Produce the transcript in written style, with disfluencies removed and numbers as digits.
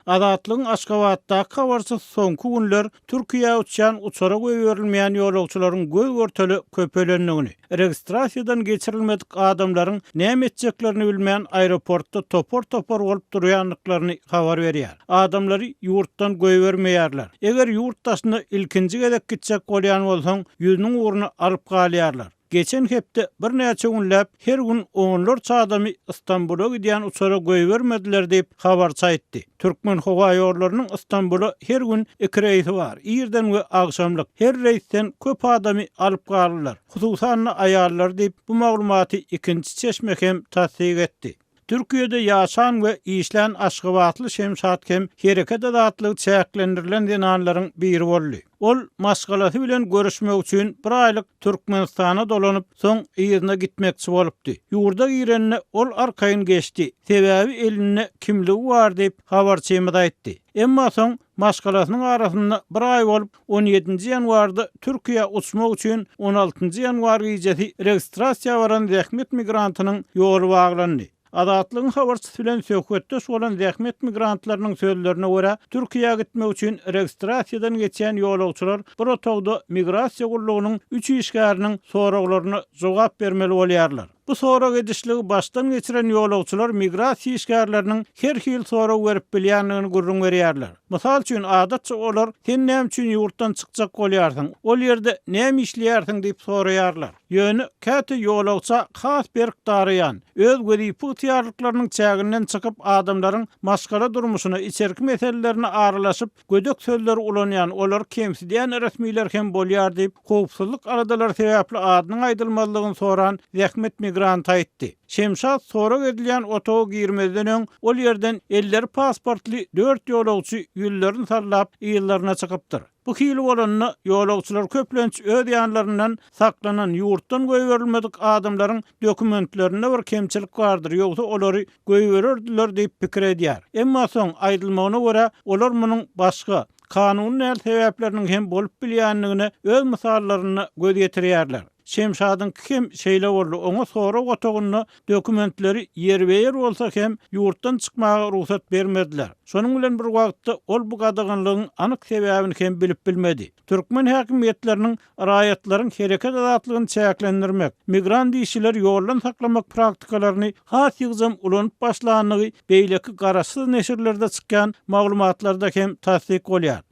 Azatlygyň Aşgabatdaky habarçysy soňky günler Türkiýä uçýan uçara goýberilmeýän ýolagçylaryň göz-görtele köpelendigini, registrasiýadan geçirilmedik adamlaryň näme etjeklerini bilmän aeroportda topar-topar bolup durýandyklaryny habar berýär. Adamlary ýurtdan goýbermeýärler. Eger ýurt daşyna ilkinji gezek gitjek bolýan bolsaň, ýüzüniň ugruna alyp galýarlar. Geçen hepde birnäçe günläp her gün onlarça adamy Stambula gidýän uçara goýbermediler diýip, habarçy aýtdy. Türkmenhowaýollarynyň Stambula her gün iki reýsi bar, irden we agşamlyk. Her reýsden köp adamy alyp galdylar, hususan-da aýallary diýip, bu maglumaty ikinji çeşme hem tassyk etdi. Türkiýede ýaşan we işlän aşgabatly Şemşat hem hereket azatlygy çäklendirilen zenanlaryň biri boldy. Ol maşgalasy bilen görüşmek üçin bir aýlyk Türkmenistana dolanyp, soň yzyna gitmekçi bolupdy. Ýurda girende ol arkaýyn geçdi, sebäbi elinde kimligi bar diýip, habarçymyz aýtdy. Emma soň maşgalasynyň arasynda bir aý bolup, on ýedinji ýanwarda Türkiýä uçmak üçin on altynjy ýanwar gijesi registrasiýa baran zähmet migrantynyň ýoly baglandy. Azatlygyň habarçysy bilen söhbetdeş bolan zähmet migrantlarynyň sözlerine görä, Türkiýä gitmek üçin registrasiýadan geçýän ýolagçylar bir otagda migrasiýa gullugynyň üç işgäriniň soraglaryna jogap bermeli bolýarlar. Bu sorag edişligi başdan geçiren ýolagçylar migrasiýa işgärleriniň her hili sorag berip bilýändigini gürrüň berýärler. Mysal üçin, adatça olar Sen näme üçin ýurtdan çykjak bolýarsyň? Ol ýerde näme işleýärsiň? diýip soraýarlar. Ýöne käte ýolagça has berk daraýan, öz wezipe ygtyýarlyklarynyň çäginden çykyp adamlaryň maşgala durmuşyna, içerki meselelerine aralaşyp, gödek sözleri ulanýan, olary kemsidýän resmiler hem bolýar diýip, howpsuzlyk aladalary sebäpli adynyň aýdylmazlygyny soran zähmet migranty aýtdy. Şemşat sorag edilýän otaga girmezden öň, ol ýerden elleri pasportly dört ýolagçy ýüzlerini sallap, yzlaryna çykypdyr. Bu hili bolanda, ýolagçylar köplenç öz ýanlaryndan saklanan, ýurtdan goýberilmedik adamlaryň dokumentlerinde bir kemçilik bardyr, ýogsa olary goýbererdiler diýip pikir edýär. Emma soň, aýdylmagyna görä, olar munuň başga, kanuny däl sebäpleriniň hem bolup bilýändigine öz mysallarynda göz ýetirýärler. Şemşadyňky hem şeýle boldy, oňa sorag otagynda dokumentleri ýerbe-ýer bolsa hem ýurtdan çykmaga rugsat bermediler. Şonuň bilen bir wagtda ol bu gadaganlygyň anyk sebäbini hem bilip bilmedi. Türkmen häkimiýetleriniň raýatlaryň hereket azatlygyny çäklendirmek, migrant işçileri ýoldan saklamak praktikalaryny has ýygjam ulanyp başlandygy beýleki garaşsyz neşirlerde çykýan maglumatlarda hem tassyk bolýar.